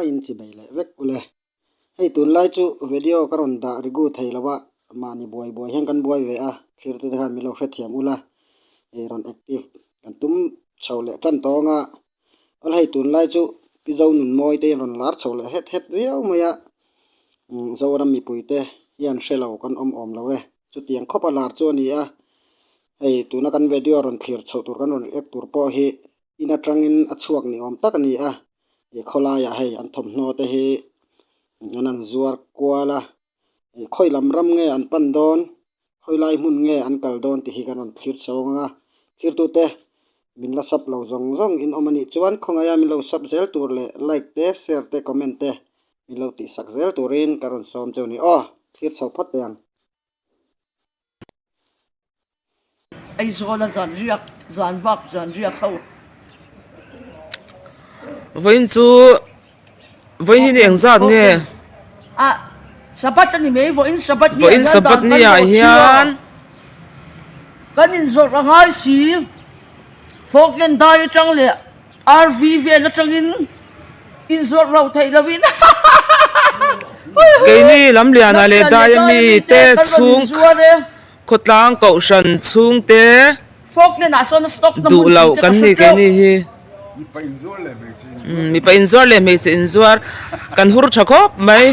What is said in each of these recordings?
vaiin chibei leh vek ule. Hei tunlai chu video ka rawn dah rigu thei lo a, mahni buai buai hian kan buai ve a, thirtute khan min lo hrethiam ula, hei rawn active kan tum chho leh tan tawng a. Awle hei tunlai chu Pi Zonunmawi te hian rawn lar chho leh het het viau mai a, Zoram mipuite hian hre lo kan awm awm lo e, chutiang khawp a lar chu a ni a. Hei tuna kan video rawn thlir chhoh tur kan rawn react tur pawh hi in atangin a chhuak ni awm tak a ni a, ih khawlaiah hei an thawmhnaw te hi an han zuar kual a, ih khawi lam ram nge an pan dawn khawi lai hmun nge an kal dawn tih hi kan rawn thlir chho ang a, thirtute min la sub lo zawng zawng in awm a nih chuan khawngaia min lo sub zel tur leh like te share te comment te min lo tihsak zel turin ka rawn sawm cheu a ni aw, thlir chho phawt teh ang. Aizawla zan riak zan vak zan riak ho. Vawiin chu vawiin hi ni engzat nge? A Sabbath a ni mai vawiin Sabbath ni ah Vawiin hian Sabbath dan kan ni ah zawh hian kan inzawrh a ngai si Falkland dai atang leh RV vel atangin inzawrh loh theih lovin Keini Lamliana leh Daia mite chhung khawtlang kohhran chhungte duh loh kan ni keini hi mipa inzuar leh hmeichhe inzuar kan hur tha khawp mai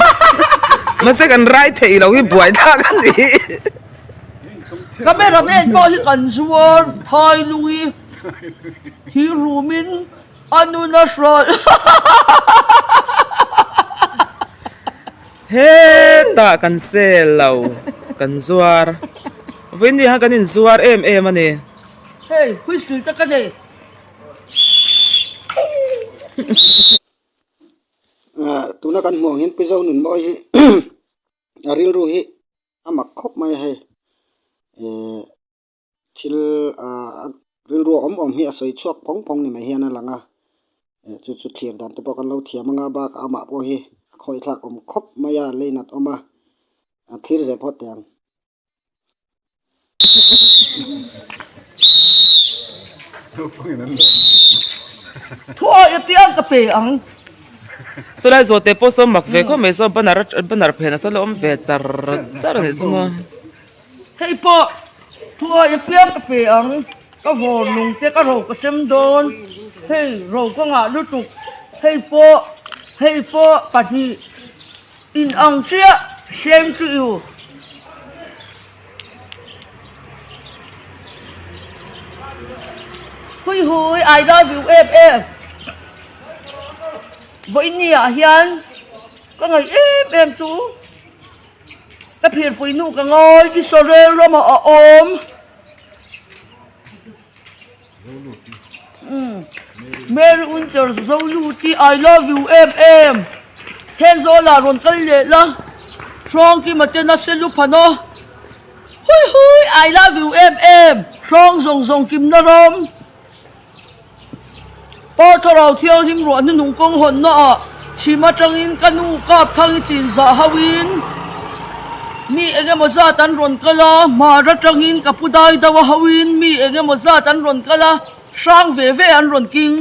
mahse kan rai theih loh hi buai thlak a ni. Cameraman pawh hi kan zuar phai lui. Hi rumin a nun a hrawlh. Hetah kan sel lo, kan zuar. Vawiin ni khan kan inzuar em em a ni. Hei, whistle te ka nei. Tuna kan hmuh ang hian Pi Zonunmawi hi a rilru hi a mak khawp mai a hei. Thil ah rilru awm awm hi a sawi chhuak phawng phawng ni mai hian a lang a eh chu chu thlir dan te pawh kan lo thiam anga bakah amah pawh hi a khawi thlak awm khawp mai a lei nat awm a a thlir zel phawt teh ang. Thuawi apiang ka pe ang. Sawlai zawhte pawh saw mak ve khawp mai saw banner banner phenah sawn a awm ve char char a nih chu maw. Hei pawh thuai apiang ka pe ang, ka vawr nung te ka ro ka sem dawn, hei ro ka ngah lutuk, hei pawh hei pawh pahnih in ang chiah same to you. Hui hui I love you em em vawiin ni ah hian ka ngaih em em chu. Ka phirpui nu ka ngawi Israel ramah a awm. Mary Uncher Zoluti I love you em em. Thenzawlah rawn kal leh la. Hrangkima tena selu phana. Hui hui I love you em em. Hrang zawng zawng kimna ram. Pa Thlarau Thianghlim ruah hnuhnung kawng hawnna ah chhim atangin ka nu kap thang i chin zah ho in mi eng emaw zat an rawn kal a, hmar atangin ka pu dai deuh a ho in mi eng emaw zat an rawn kal a, hrang ve ve an rawn king.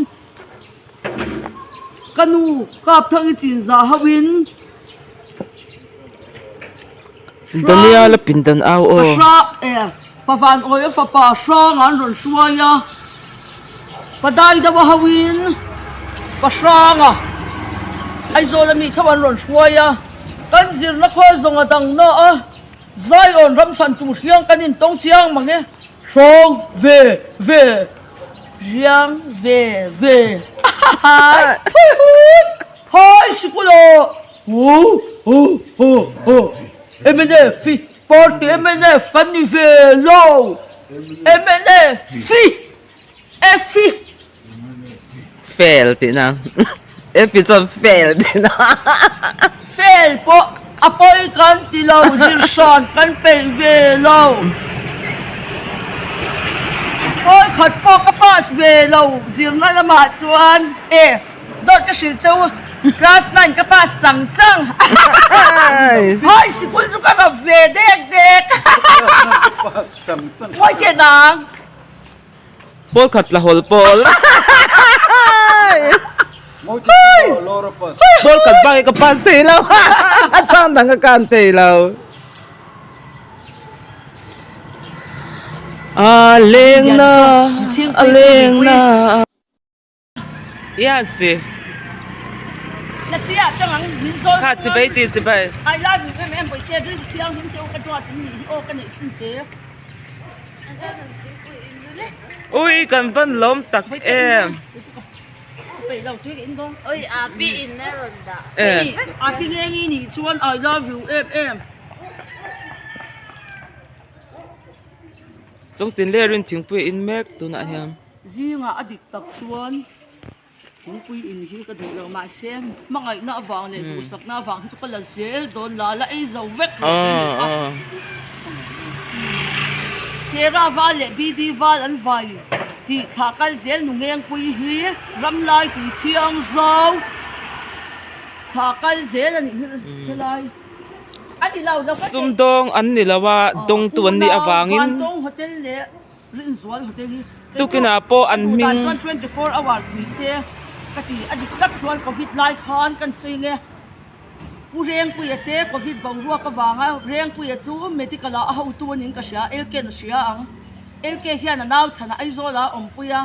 Ka nu kap thang i chin zah ho in. Daniel a pindan au aw. Pa hra e pa van awi a fapa hrang an rawn hruai a pa dai deuh a ho in pa hrang a Aizawl ami tho an rawn hruai a kan zirna khawl zawng a dang na a Zion ram chhan tur hian kan intawng chiang mang e hrang ve ve riang ve ve hui hui hai sikul aw. Hu hu hu hu mnf hi party mnf kan ni ve lo mnf hi f hi Fail tihna f hi chuan fail tihna Fail pawh a pawi kan ti lo zir hran kan peih ve lo Pawi khat pawh ka pass ve lo zirna lamah chuan e. Dawt ka hrilh cheu class 9 ka pass chang chang Hai sikul chu ka rap ve dek dek Mawi teh nang Pawl khat la hawl pawl. Ball khat bak hi ka pass thei lo a chang dang ka kan thei lo. A leng na a leng na. Yes. Kha chibai ti chibai. Ui kan van lawm tak em. Chungtin lerin thingpui a in mek tunah hian. Zingah a dik tak chuan thingpui in hi ka duh lo mahse hmangaihna avang leh duhsakna avang hi chu ka la zel dawn la la ei zo vek lo te ni kha. Chera val leh BD val an vai tih thlah kal zel nu Ngengpui hi ramlai tui thiang zau thlah kal zel a nih hi helai a ni lo lo ka teh. Sumdawng an ni lo a dawngtu an nih avangin. Vantawng hotel leh Rinzual hotel hi kei chu Tukinah pawh an ka duh dan hming. chuan 24 hours ni se ka ti a dik tak chuan covid lai khan kan sawi nge Pu Rengpuia te covid boruak avanga Rengpuia chu medical ah a hotu anin ka hria LK na hria ang LK hian a nau chhanah Aizawl ah a awmpui a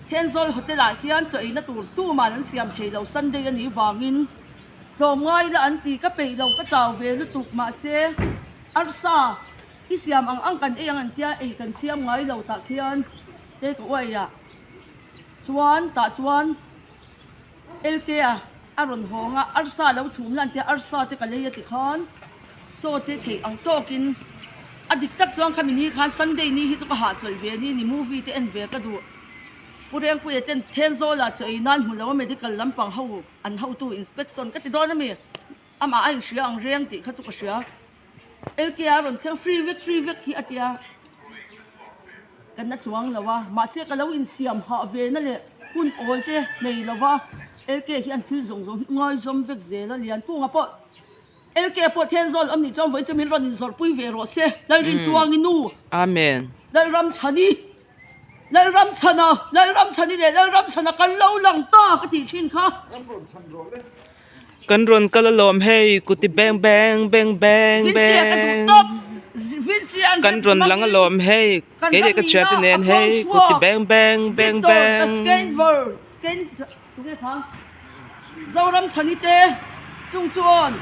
Thenzawl hotel ah hian chaw eina tur tuman an siam thei lo Sunday anih vangin tlawmngai la an ti ka peih lo ka chau ve lutuk mahse arsa I siam ang ang kan ei ang an tia ei kan siam ngai lo tah khian te ka uai a chuan tah chuan LK a a rawn hawng a arsa lo chhum hlan tia arsa te ka lei a ti khan chaw te theih ang tawkin a dik tak chuan khami ni khan Sunday ni hi chu ka hahchawlh ve ni ni movie te en ve ka duh Pu Rengpuia ten Thenzawl ah chaw ei nan hmu lo a medical lampang ho an hotu inspection ka ti dawn ami amah a inhria ang reng tih kha chu ka hria. LK a rawn thleng free vek free vek hi a tia ka na chuang lo a mahse ka lo insiam hah ve na leh hun awl te nei lo va LK hian thil zawng zawng hi ngaizawm vek zel a lian kunga pawh LK pawh Thenzawl awm nih chuan vawiin chu min rawn inzawrhpui ve rawh se Lalrintuangi nu Amen Lalramchhani Lalramchhana Lalramchhani leh Lalramchhana kan lo lang ta ka tih thin kha. Kan rawn kal alawm hei kuti beng beng beng beng beng kan rawn lang alawm hei kei leh ka thiante nen hei kuti beng beng beng beng. Zoram chhani te chung chuan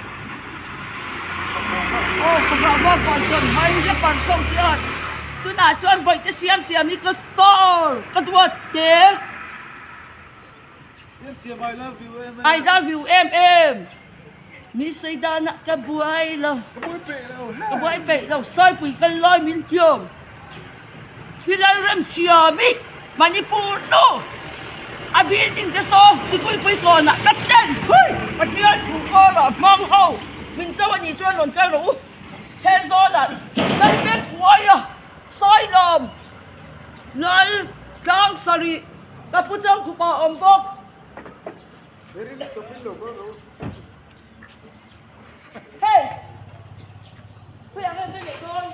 aw fahrah rual puan chuan hai rapper sawng hian tunah chuan bawihte siam siam hi ka star ka duat te. I love you em em Mi sawi danah ka buai lo Ka buai peih lo Saipui kal lai min hliam Pi Lalremsiami Manipur nu A building te saw Sikuipui kawnah ka tent hui Pathian thu kawrah hmang ho Min cho a nih chuan rawn kal rawh u He zawlah Lalbek huaia Sailawm Lal tlang sarih ka pu Changkhupa a awm bawk. Hey! Khawiah nge zui leh dawn?